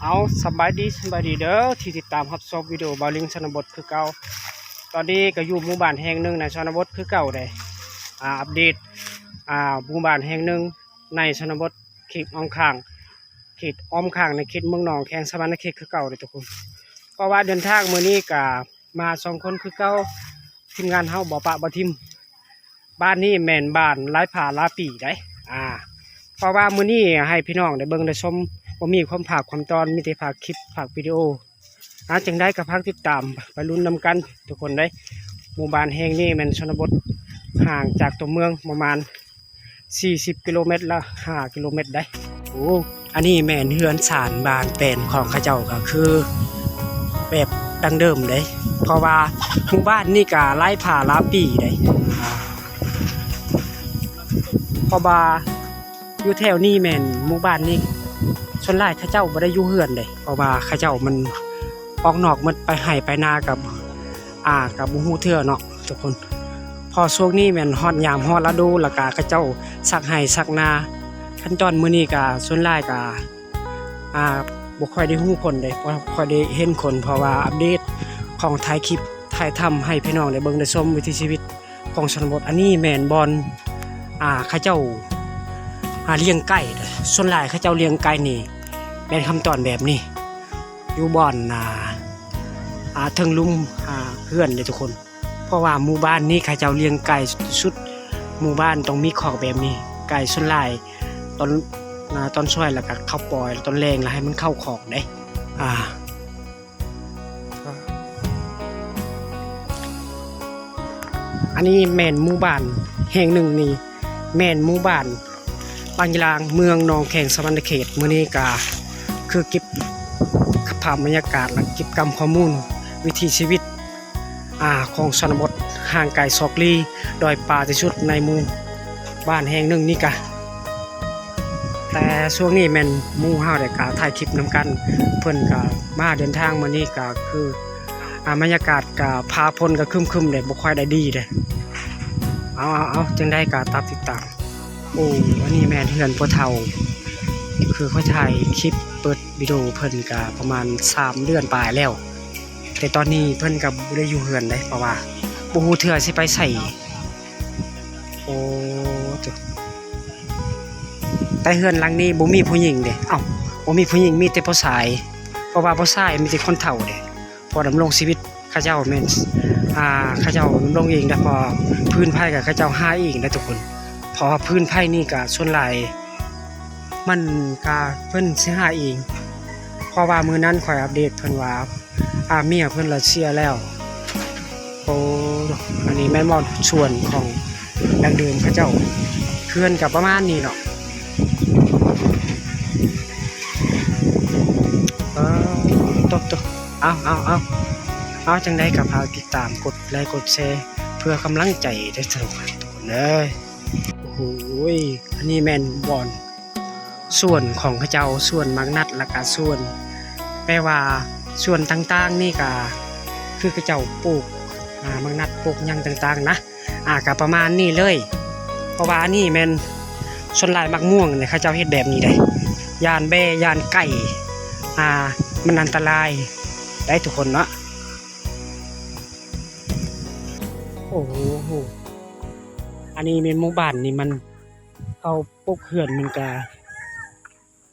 ເອົາ ສະບາຍດີ ສະບາຍດີເດີ ທີ່ຕິດຕາມຮັບຊົມວິດີໂອບ່າວລິງຊົນນະບົດຄືເກົ່າ. ຕອນນີ້ກໍຢູ່ໝູ່ບ້ານແຫ່ງໜຶ່ງໃນຊົນນະບົດຄືເກົ່າເດ້. ອາ ອັບເດດ ອາ ໝູ່ບ້ານແຫ່ງໜຶ່ງໃນຊົນນະບົດ ເຂດອ້ອມຂ້າງ ເຂດອ້ອມຂ້າງໃນເຂດເມືອງໜອງແຂງສະຫວັນນະເຂດຄືເກົ່າເດ້ທຸກຄົນ. ເພາະວ່າເດີນທາງມື້ນີ້ກໍມາສອງຄົນຄືເກົ່າ ທີມງານເຮົາບໍ່ປະບໍ່ຖິ້ມ. ບ້ານນີ້ແມ່ນບ້ານຫຼາຍພາຫຼາຍປີໃດ໋ ອາ ເພາະວ່າມື້ນີ້ໃຫ້ພີ່ນ້ອງໄດ້ເບິ່ງໄດ້ຊົມ ບໍ່ມີຄວາມພາກຄວາມຕອນ ມີແຕ່ພາກຄລິບ ພາກວິດີໂອ. ອາ ຈັ່ງໃດກໍຝາກຕິດຕາມໄປລຸ້ນນຳກັນທຸກຄົນເດ້. ໝູ່ບ້ານແຫ່ງນີ້ແມ່ນຊົນນະບົດ ຫ່າງຈາກຕົວເມືອງປະມານສີ່ສິບກິໂລແມັດ ລະຫ້າກິໂລແມັດໃດ໋. ໂອ້ ອັນນີ້ແມ່ນເຮືອນຊານບ້ານແປນຂອງເຂົາເຈົ້າ ກໍຄືແບບດັ້ງເດີມເດ້ ເພາະວ່າໝູ່ບ້ານນີ້ກໍຫຼາຍພາຫຼາຍປີເດ້. ເພາະວ່າຢູ່ແຖວນີ້ແມ່ນໝູ່ບ້ານນີ້ ສ່ວນຫຼາຍເຂົາເຈົ້າບໍ່ໄດ້ຢູ່ເຮືອນເດ້ ເພາະວ່າເຂົາເຈົ້າມັນອອກນອກໝົດ ໄປໄຮ່ໄປນາກັບ ອາ ກໍບໍ່ຮູ້ເທື່ອເນາະທຸກຄົນ. ເພາະຊ່ວງນີ້ແມ່ນຮອດຍາມຮອດລະດູ ແລ້ວກະເຂົາເຈົ້າສັກໄຮ່ສັກນາ. ຄັນຕອນມື້ນີ້ກະສ່ວນຫຼາຍກະ ອາ ບໍ່ຄ່ອຍໄດ້ຮູ້ຄົນເດ້ ບໍ່ຄ່ອຍໄດ້ເຫັນຄົນ ເພາະວ່າອັບເດດຂອງ ຖ່າຍຄລິບຖ່າຍທຳໃຫ້ພີ່ນ້ອງໄດ້ເບິ່ງໄດ້ຊົມວິຖີຊີວິດຂອງຊົນນະບົດ. ອັນນີ້ແມ່ນບ່ອນ ອາ ເຂົາເຈົ້າ ອາ ລ້ຽງໄກ່. ສ່ວນຫຼາຍເຂົາເຈົ້າລ້ຽງໄກ່ນີ້ແມ່ນຄຳຕອນແບບນີ້ ຢູ່ບ່ອນ ອາ ອາ ເທິງລຸ່ມ ອາ ເຮືອນເດ້ທຸກຄົນ. ເພາະວ່າໝູ່ບ້ານນີ້ເຂົາເຈົ້າລ້ຽງໄກ່ສຸດໆ ໝູ່ບ້ານຕ້ອງມີຄອກແບບນີ້. ໄກ່ສ່ວນຫຼາຍຕອນ ອາ ຕອນສວຍ ແລ້ວກໍເຂົ້າປ່ອຍ ຕອນແລງແລ້ວໃຫ້ມັນເຂົ້າຄອກເດ້. ອາ ອັນນີ້ແມ່ນໝູ່ບ້ານແຫ່ງໜຶ່ງນີ້ ແມ່ນໝູ່ບ້ານ ປາງຍາລາງ ເມືອງໜອງແຂງ ສະຫວັນນະເຂດ. ມື້ນີ້ກະຄືເກັບພາບບັນຍາກາດ ແລະ ເກັບກຳຂໍ້ມູນວິຖີຊີວິດ ອາ ຂອງຊົນນະບົດຫ່າງໄກສອກຫຼີ ດອຍປ່າທີ່ສຸດໃນໝູ່ບ້ານແຫ່ງໜຶ່ງນີ້ກະ. ແຕ່ຊ່ວງນີ້ແມ່ນໝູ່ເຮົາໄດ້ກະຖ່າຍຄລິບນຳກັນ ເພິ່ນກະມາເດີນທາງມື້ນີ້ກະຄື ອາ ບັນຍາກາດກະຟ້າຝົນກະຄຶ້ມໆເດ້ ບໍ່ຄ່ອຍໄດ້ດີເດ້. ເອົາ ເອົາ ເອົາ ຈັ່ງໃດກະຕາມຕິດຕາມ. ໂອ້ ອັນນີ້ແມ່ນເຮືອນຜູ້ເຖົ້າ ຄືຂ້ອຍຖ່າຍຄລິບເປີດວິດີໂອເພິ່ນກະປະມານສາມເດືອນປາຍແລ້ວ ແຕ່ຕອນນີ້ເພິ່ນກະບໍ່ໄດ້ຢູ່ເຮືອນເດ້ ເພາະວ່າບໍ່ຮູ້ເທື່ອຊິໄປໃສ. ໂອ້ ແຕ່ເຮືອນຫຼັງນີ້ບໍ່ມີຜູ້ຍິງເດ້. ເອົ້າ ບໍ່ມີຜູ້ຍິງ ມີແຕ່ຜູ້ຊາຍ ເພາະວ່າຜູ້ຊາຍມີແຕ່ຄົນເຖົ້າເດ້ ພໍດຳລົງຊີວິດ ເຂົາເຈົ້າແມ່ນ ອ່າ ເຂົາເຈົ້າດຳລົງເອງໄດ້ ເພາະວ່າຟືນໄຟກໍເຂົາເຈົ້າຫາເອງໄດ້ທຸກຄົນ. ເພາະວ່າຟືນໄຟນີ້ກໍສ່ວນຫຼາຍມັນກໍເພິ່ນຊິຫາເອງ ເພາະວ່າມື້ນັ້ນຂ້ອຍອັບເດດເພິ່ນວ່າ ອ່າ ເມຍເພິ່ນລະເສຍແລ້ວ. ໂອ້ ອັນນີ້ແມ່ນບໍ່ ສ່ວນຂອງ ດັ່ງເດີມເຂົາເຈົ້າ ເຮືອນກໍປະມານນີ້ເນາະ. ເອີ ຕົກໆ ເອົາ ເອົາ ເອົາ ເອົາ ຈັ່ງໃດກໍຝາກຕິດຕາມ ກົດໄລ ກົດແຊ ເພື່ອກຳລັງໃຈເດີທຸກຄົນເດີ. ໂອ້ໂຫ ອັນນີ້ແມ່ນບ່ອນ ສວນຂອງເຂົາເຈົ້າ ສວນໝາກນັດ ແລ້ວກະສວນ ແປວ່າສວນຕ່າງໆນີ້ກະຄືເຂົາເຈົ້າປູກ ອ່າ ໝາກນັດ ປູກຫຍັງຕ່າງໆນະ ອ່າ ກະປະມານນີ້ເລີຍ. ເພາະວ່າອັນນີ້ແມ່ນສ່ວນຫຼາຍໝາກມ່ວງນີ້ ເຂົາເຈົ້າເຮັດແບບນີ້ເດ້ ຢ້ານແບ້ ຢ້ານໄກ່ ອ່າ ມັນອັນຕະລາຍໄດ໋ທຸກຄົນເນາະ. ໂອ້ໂຫ ອັນນີ້ແມ່ນໝູ່ບ້ານນີ້ມັນ ເຂົາ ປົກເຮືອນມັນກະ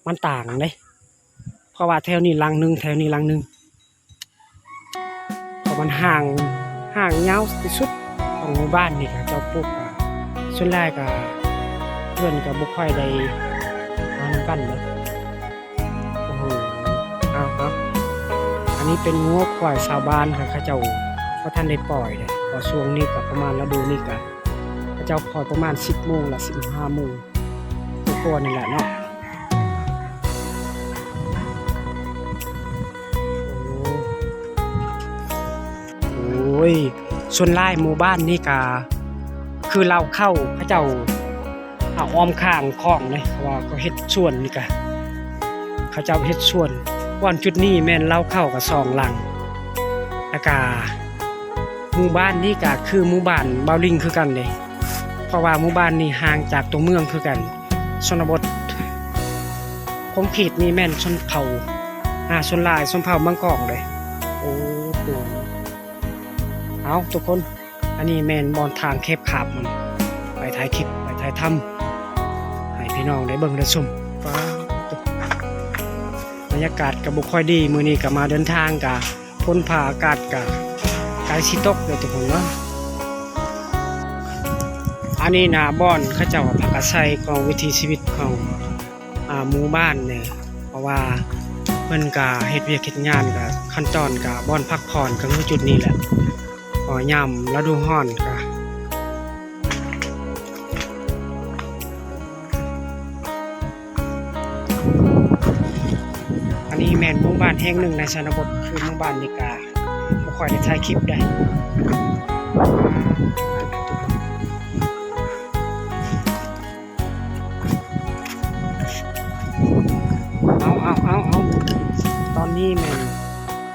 ມັນຕ່າງເດ້ ເພາະວ່າແຖວນີ້ຫຼັງໜຶ່ງ ແຖວນີ້ຫຼັງໜຶ່ງ ເພາະມັນຫ່າງ ຫ່າງຍາວທີ່ສຸດຂອງໝູ່ບ້ານນີ້ ເຂົາເຈົ້າປຸກກະ ສ່ວນຫຼາຍກະເຮືອນກະບໍ່ຄ່ອຍໄດ້ ອັນນັ້ນກັນເນາະ. ໂອ້ໂຫ ເອົາ ເອົາ ອັນນີ້ເປັນງົວຄວາຍຊາວບ້ານ ເຂົາເຈົ້າບໍ່ທັນໄດ້ປ່ອຍເດ້ ເພາະຊ່ວງນີ້ກະປະມານລະດູນີ້ກະ ເຂົາເຈົ້າປ່ອຍປະມານສິບໂມງ ລະສິບຫ້າໂມງ ກວ່າໆນີ້ແຫຼະເນາະ. ໂອ້ ໂອ້ຍ ສ່ວນຫຼາຍໝູ່ບ້ານນີ້ກະຄືລາວເຂົ້າ ເຂົາເຈົ້າ ອາ ອ້ອມຂ້າງຂອງເດ້ ເພາະວ່າເຂົາເຮັດສວນນີ້ກະ ເຂົາເຈົ້າເຮັດສວນ. ບ່ອນຈຸດນີ້ແມ່ນລາວເຂົ້າກະສອງຫຼັງ ລະກະ ໝູ່ບ້ານນີ້ກະຄືໝູ່ບ້ານບ່າວລິງຄືກັນເດ້ ເພາະວ່າໝູ່ບ້ານນີ້ຫ່າງຈາກຕົວເມືອງຄືກັນ ຊົນນະບົດ. ຄອມຄຣີດນີ້ແມ່ນຊົນເຜົ່າ ອ່າ ສ່ວນຫຼາຍຊົນເຜົ່າເມືອງກອງເດ້. ໂອ້ໂຫ ເອົາທຸກຄົນ ອັນນີ້ແມ່ນບ່ອນທາງແຄບຂາບມັນ ໄປຖ່າຍຄລິບ ໄປຖ່າຍທຳໃຫ້ພີ່ນ້ອງໄດ້ເບິ່ງໄດ້ຊົມ. ວ້າວ ບັນຍາກາດກໍບໍ່ຄ່ອຍດີ ມື້ນີ້ກໍມາເດີນທາງກໍຝົນຟ້າອາກາດກໍໃກ້ຊິຕົກເລີຍທຸກຄົນເນາະ. ອັນນີ້ນະ ບ່ອນເຂົາເຈົ້າພັກອາໄສຂອງວິຖີຊີວິດຂອງ ອ່າ ໝູ່ບ້ານນີ້ ເພາະວ່າເພິ່ນກະເຮັດວຽກເຮັດງານ ກະຂັ້ນຕອນກະບ່ອນພັກຜ່ອນກະຄືຈຸດນີ້ແຫຼະ ເພາະຍາມລະດູຮ້ອນກະ ອັນນີ້ແມ່ນໝູ່ບ້ານແຫ່ງໜຶ່ງໃນຊົນນະບົດ ຄືໝູ່ບ້ານນີ້ກະບໍ່ຄ່ອຍໄດ້ຖ່າຍຄລິບໃດ. ເອົາ ເອົາ ເອົາ ເອົາ ຕອນນີ້ແມ່ນ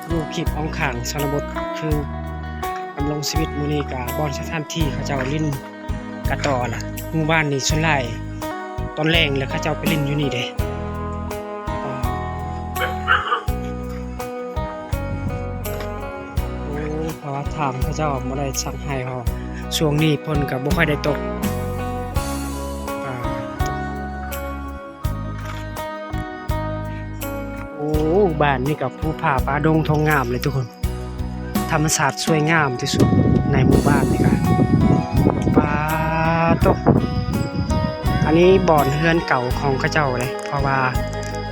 ຢູ່ເຂດອ້ອມຂ້າງຊົນນະບົດ ຄືດຳລົງຊີວິດ. ມື້ນີ້ກະບ່ອນສະຖານທີ່ເຂົາເຈົ້າຫຼິ້ນກະຕໍລະ ໝູ່ບ້ານນີ້ສ່ວນຫຼາຍຕອນແລງແລ້ວເຂົາເຈົ້າໄປຫຼິ້ນຢູ່ນີ້ເດ້. ໂອ້ ເພາະວ່າທາງເຂົາເຈົ້າບໍ່ໄດ້ສັກໃຫ້ເຮົາ ຊ່ວງນີ້ຝົນກໍບໍ່ຄ່ອຍໄດ້ຕົກ. ອ່າ ໂອ້ ບ້ານນີ້ກໍພູຜາປ່າດົງທົ່ງງາມເລີຍທຸກຄົນ ທຳມະຊາດສວຍງາມທີ່ສຸດໃນໝູ່ບ້ານນີ້ກະ ປາໂຕ ອັນນີ້ບ່ອນເຮືອນເກົ່າຂອງເຂົາເຈົ້າເດ້ ເພາະວ່າ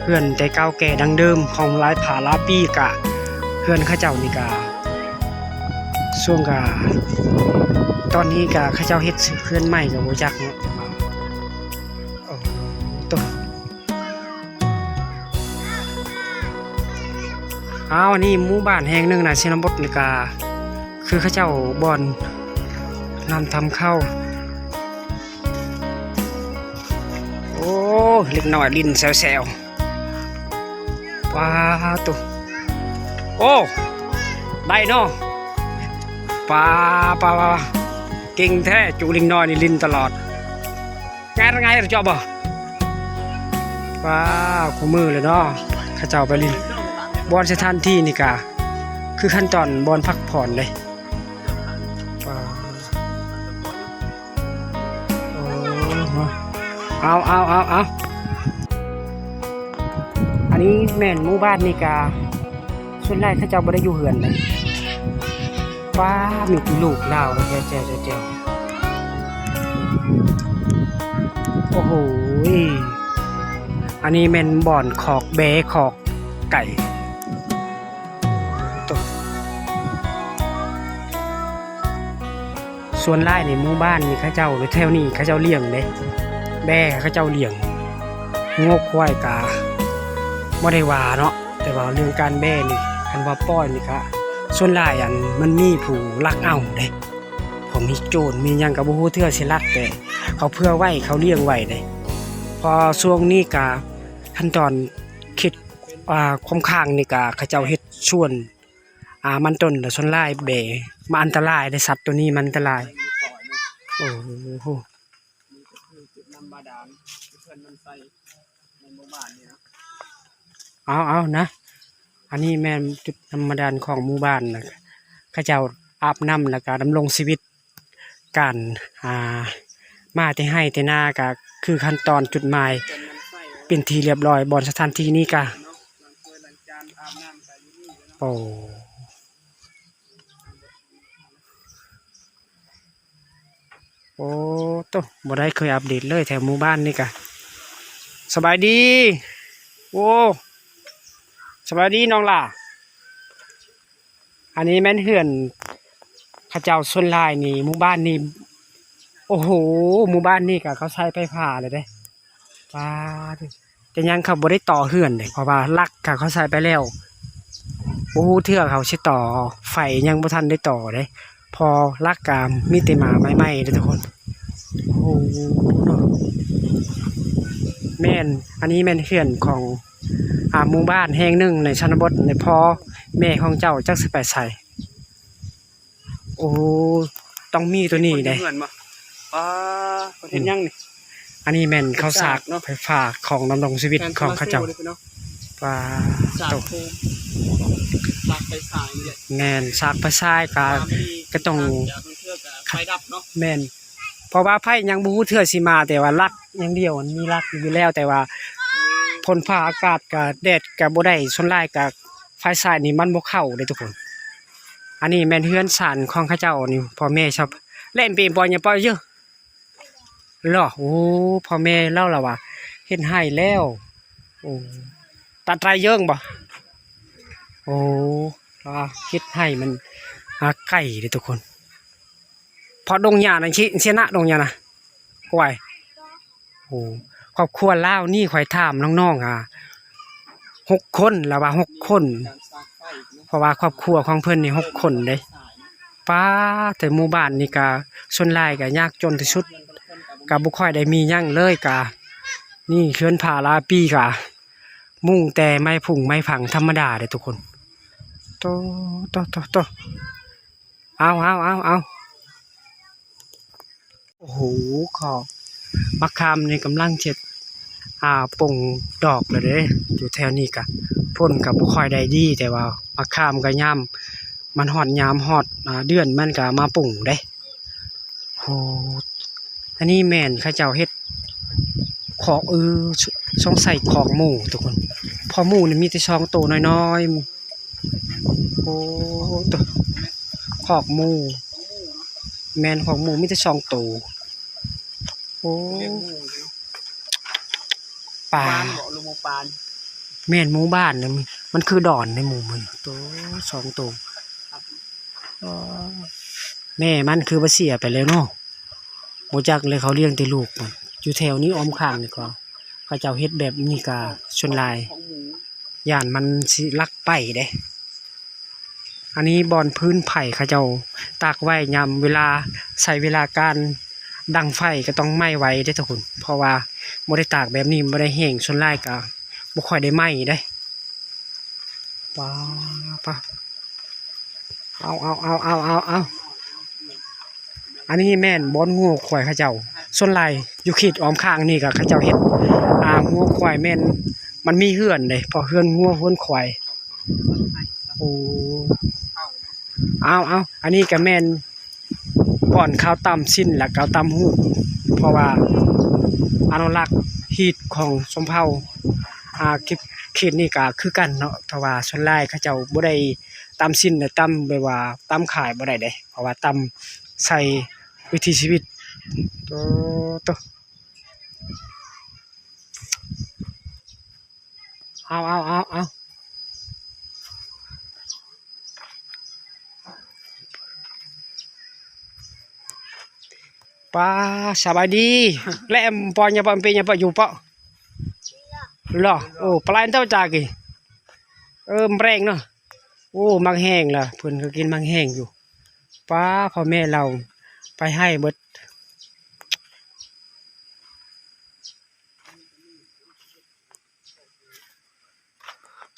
ເຮືອນແຕ່ເກົ່າແກ່ດັ້ງເດີມຂອງຫຼາຍຜາຫຼາຍປີກະ ເຮືອນເຂົາເຈົ້ານີ້ກະ ຊ່ວງກະ ຕອນນີ້ກະເຂົາເຈົ້າເຮັດເຮືອນໃໝ່ກະບໍ່ຈັກເນາະ. ໂອ້ໂຕ ອ້າວ ອັນນີ້ໝູ່ບ້ານແຫ່ງໜຶ່ງໃນຊົນນະບົດນີ້ກະ ຄືເຂົາເຈົ້າບ່ອນນຳທຳເຂົ້າ. ໂອ້ ເດັກນ້ອຍຫຼິ້ນແຊວໆ ປາໂຕ ໂອ້ ໄດ້ເນາະ ປາ ປາ ປາ ເກັ່ງແທ້ ຈຸເດັກນ້ອຍນີ້ຫຼິ້ນຕະຫຼອດ. ງ່າຍ ງ່າຍ ເຈົ້າບໍ່ ວ້າວ ຄູ່ມື້ເລີຍເນາະ ເຂົາເຈົ້າໄປຫຼິ້ນ. ບ່ອນສະຖານທີ່ນີ້ກະ ຄືຂັ້ນຕອນບ່ອນພັກຜ່ອນເດ້. ວ້າວ ໂອ້ ເນາະ ເອົາ ເອົາ ເອົາ ເອົາ ອັນນີ້ແມ່ນໝູ່ບ້ານນີ້ກະ ສ່ວນຫຼາຍເຂົາເຈົ້າບໍ່ໄດ້ຢູ່ເຮືອນເດ້. ປ້າ ມີແຕ່ລູກລາວແທ້ໆ. ໂອ້ໂຫ ອັນນີ້ແມ່ນບ່ອນຄອກແບ້ຄອກໄກ່. ໂຕ ສ່ວນຫຼາຍໃນໝູ່ບ້ານນີ້ ເຂົາເຈົ້າ ແຖວນີ້ເຂົາເຈົ້າລ້ຽງເດ້ ແບ້ເຂົາເຈົ້າລ້ຽງ. ງົວຄວາຍກະບໍ່ໄດ້ວ່າເນາະ ແຕ່ວ່າເລື່ອງການແບ້ນີ້ ຄັນວ່າປ່ອຍນີ້ກະ ສ່ວນຫຼາຍ ອັນ ມັນມີຜູ້ລັກເອົາເດ້ ເພາະມີໂຈນມີຫຍັງກະບໍ່ຮູ້ເທື່ອຊິລັກ ແຕ່ເຂົາເຜື່ອໄວ້ ເຂົາລ້ຽງໄວ້ເດ້. ເພາະຊ່ວງນີ້ກະ ຂັ້ນຕອນເຂດ ອ່າ ຄວາມຂ້າງນີ້ກະ ເຂົາເຈົ້າເຮັດສວນ ອ່າ ມັນຕົ້ນ ແລະ ສ່ວນຫຼາຍແບ້ ມັນອັນຕະລາຍເດ້ ສັດໂຕນີ້ມັນອັນຕະລາຍ. ໂອ້ໂຫ ເອົາໆ ນະ ອັນນີ້ແມ່ນຈຸດນ້ຳບາດານຂອງໝູ່ບ້ານນະ ເຂົາເຈົ້າອາບນ້ຳ ແລ້ວກະດຳລົງຊີວິດ ການ ອ່າ ມາແຕ່ໄຮ່ແຕ່ນາ ກະຄືຂັ້ນຕອນຈຸດໝາຍເປັນທີ່ລຽບຮ້ອຍ. ບ່ອນສະຖານທີ່ນີ້ກະ ໂອ້ ໂອ້ໂຕ ບໍ່ໄດ້ເຄີຍອັບເດດເລີຍ ແຖວໝູ່ບ້ານນີ້ກະ. ສະບາຍດີ ໂອ້ ສະບາຍດີນ້ອງຫຼ້າ. ອັນນີ້ແມ່ນເຮືອນເຂົາເຈົ້າ ສ່ວນຫຼາຍນີ້ ໝູ່ບ້ານນີ້ ໂອ້ໂຫ ໝູ່ບ້ານນີ້ກະເຂົາໃຊ້ໄຟຟ້າແລ້ວເດ້. ປາດ ແຕ່ຍັງເຂົາບໍ່ໄດ້ຕໍ່ເຮືອນເດ້ ເພາະວ່າຫຼັກກະເຂົາໃຊ້ໄປແລ້ວ ບໍ່ຮູ້ເທື່ອເຂົາຊິຕໍ່ໄຟ ຍັງບໍ່ທັນໄດ້ຕໍ່ເດ້ ເພາະຫຼັກກະມີແຕ່ມາໃໝ່ໆເດ້ທຸກຄົນ. ໂອ້ ແມ່ນ ອັນນີ້ແມ່ນເຮືອນຂອງ ອ່າ ໝູ່ບ້ານແຫ່ງໜຶ່ງໃນຊົນນະບົດ ໃນພໍ່ແມ່ຂອງເຈົ້າຈັກຊິໄປໃສ. ໂອ້ ຕ້ອງມີໂຕນີ້ເດ້ ເຮືອນບໍ່? ປ້າ ເພິ່ນເຮັດຫຍັງນີ້? ອັນນີ້ແມ່ນເຂົາສາກເນາະ ໄຟຟ້າຂອງດຳລົງຊີວິດຂອງເຂົາເຈົ້າ. ປາໂຕ ສາກໂຄມ ສາກໄຟສາຍນີ້ແຫຼະ. ແມ່ນ ສາກໄຟສາຍກະ ກະຕ້ອງ ບາງເທື່ອກະໄຟດັບເນາະ. ແມ່ນ ເພາະວ່າໄຟຍັງບໍ່ຮູ້ເທື່ອຊິມາ ແຕ່ວ່າລັກຢ່າງດຽວ ມັນມີລັກຢູ່ແລ້ວ ແຕ່ວ່າຝົນຟ້າອາກາດກະ ແດດກະບໍ່ໄດ້ ສ່ວນຫຼາຍກະໄຟສາຍນີ້ມັນບໍ່ເຂົ້າເດ້ທຸກຄົນ. ອັນນີ້ແມ່ນເຮືອນຊານຂອງເຂົາເຈົ້ານີ້ ພໍ່ແມ່ຊອບ ແລ່ນປີນປ່ອຍຫຍັງປ່ອຍຢູ່ ລະ ໂອ້ ພໍ່ແມ່ລາວລະວ່າເຮັດໄຮ່ແລ້ວ. ໂອ້ ຕັດໄຮ່ເຢິງບໍ່? ໂອ້ ລາວວ່າເຮັດໄຮ່ມັນ ຫາໄກ່ເດ້ທຸກຄົນ ເພາະດົງຫຍ້ານັ້ນຊິ ຊິນະ ດົງຫຍ້ານະ ກວາຍ. ໂອ້ ຄອບຄົວລາວນີ້ ຂ້ອຍຖາມນ້ອງໆ ອາ ຫົກຄົນ ລາວວ່າຫົກຄົນ ເພາະວ່າຄອບຄົວຂອງເພິ່ນນີ້ຫົກຄົນເດ້. ປາ ແຕ່ໝູ່ບ້ານນີ້ກະສ່ວນຫຼາຍກະຍາກຈົນທີ່ສຸດ ກະບໍ່ຄ່ອຍໄດ້ມີຫຍັງເລີຍ ກະນີ້ເຮືອນຜາລາປີກະມຸງແຕ່ໄມ້ພຸ້ງໄມ້ຜັງທຳມະດາເດ້ທຸກຄົນ. ໂຕ ໂຕ ໂຕ ໂຕ ເອົາ ເອົາ ເອົາ ເອົາ ໂອ້ໂຫ ຂອບໝາກຂາມນີ້ກຳລັງຈະ ອ່າ ປົ່ງດອກແລ້ວເດ້. ຢູ່ແຖວນີ້ກະຝົນກະບໍ່ຄ່ອຍໄດ້ດີ ແຕ່ວ່າໝາກຂາມກະຍາມມັນຮອດຍາມຮອດ ອ່າ ເດືອນມັນກະມາປົ່ງເດ້. ໂອ້ ອັນນີ້ແມ່ນເຂົາເຈົ້າເຮັດຄອກ ເອີ ສົງໄສຄອກໝູທຸກຄົນ ເພາະໝູນີ້ມີແຕ່ສອງໂຕນ້ອຍໆ. ໂອ້ ໂຕ ຄອກໝູ ແມ່ນ ຄອກໝູມີແຕ່ສອງໂຕ. ໂອ້ ປ່າ ປານບໍ ຫຼືໝູປານ? ແມ່ນໝູບ້ານນະ ມັນຄືດອນໃນໝູມັນ ໂຕ ສອງໂຕ. ອໍ ແມ່ມັນຄືວ່າເສຍໄປແລ້ວເນາະ ບໍ່ຈັກເລີຍ ເຂົາລ້ຽງແຕ່ລູກມັນ. ຢູ່ແຖວນີ້ອ້ອມຂ້າງນີ້ກໍ ເຂົາເຈົ້າເຮັດແບບນີ້ກະສ່ວນຫຼາຍ ຢ້ານມັນຊິລັກໄປເດ້. ອັນນີ້ບ່ອນຟືນໄຟເຂົາເຈົ້າຕາກໄວ້ ຍາມເວລາ ໃຊ້ເວລາການດັງໄຟກໍຕ້ອງໄໝ້ໄວເດ້ທຸກຄົນ ເພາະວ່າບໍ່ໄດ້ຕາກແບບນີ້ ບໍ່ໄດ້ແຫ້ງ ສ່ວນຫຼາຍກໍບໍ່ຄ່ອຍໄດ້ໄໝ້ເດ້. ປາ ປາ ເອົາ ເອົາ ອັນນີ້ແມ່ນບ່ອນງົວຄວາຍເຂົາເຈົ້າ ສ່ວນຫຼາຍຢູ່ເຂດອ້ອມຂ້າງນີ້ກໍເຂົາເຈົ້າເຮັດ ອ່າ ງົວຄວາຍແມ່ນ ມັນມີເຮືອນເດ້ ເພາະເຮືອນງົວເຮືອນຄວາຍ. ໂອ້ ເອົາ ເອົາ ອັນນີ້ກໍແມ່ນບ່ອນເຂົາຕຳສິ້ນ ແລ້ວກໍຕຳຫູກ ເພາະວ່າອະນຸລັກຮີດຂອງຊົນເຜົ່າ ອ່າ ເຂດ ເຂດນີ້ກໍຄືກັນເນາະ ແຕ່ວ່າສ່ວນຫຼາຍເຂົາເຈົ້າບໍ່ໄດ້ຕຳສິ້ນ ແລະ ຕຳແບບວ່າຕຳຂາຍບໍ່ໄດ້ເດ້ ເພາະວ່າຕຳໃສ່ວິຖີຊີວິດ. ໂຕ ໂຕ ເອົາ ເອົາ ເອົາ ເອົາ ປາ ສະບາຍດີ ແລະ ປອຍ ຍາປອຍ ເປັນ ຍາປອຍ ຢູ່ເປາະ ລະ ໂອ້ ປາຫຼາຍເຕົ້າຈາກີ ເອີ ແປງເນາະ. ໂອ້ ໝາກແຫ້ງລະ ເພິ່ນກໍກິນໝາກແຫ້ງຢູ່. ປາ ພໍ່ແມ່ລາວໄປໃຫ້ເບິດ.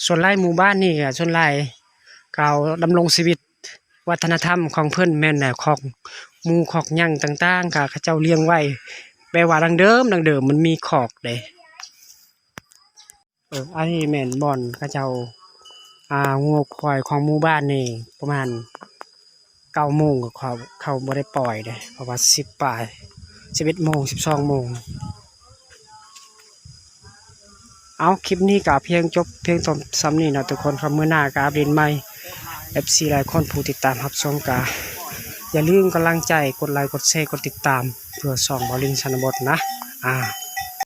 ສ່ວນຫຼາຍໝູ່ບ້ານນີ້ກໍສ່ວນຫຼາຍເຂົາດຳລົງຊີວິດ ວັດທະນະທຳຂອງເພິ່ນແມ່ນແນວຄອກໝູ ຄອກຫຍັງຕ່າງໆ ກໍເຂົາເຈົ້າລ້ຽງໄວ້ ແບບວ່າດັ້ງເດີມ ດັ້ງເດີມມັນມີຄອກເດ້. ເອີ ອັນນີ້ແມ່ນບ່ອນເຂົາເຈົ້າ ອ່າ ງົວຄວາຍຂອງໝູ່ບ້ານນີ້ ປະມານເກົ້າໂມງກໍເຂົາ ເຂົາບໍ່ໄດ້ປ່ອຍເດ້ ເພາະວ່າສິບປາຍ ສິບເອັດໂມງ ສິບສອງໂມງ. ເອົາ ຄລິບນີ້ກໍພຽງຈົບພຽງສ່ຳນີ້ເນາະທຸກຄົນ ຄັບ ມື້ໜ້າກໍອັບເດດໃໝ່. ເອັຟຊີຫຼາຍຄົນຜູ້ຕິດຕາມຮັບຊົມ ກໍຢ່າລືມກຳລັງໃຈ ກົດໄລ ກົດແຊ ກົດຕິດຕາມ ເພື່ອຊ່ອງບ່າວລິນຊະນະບົດນະ ອາ.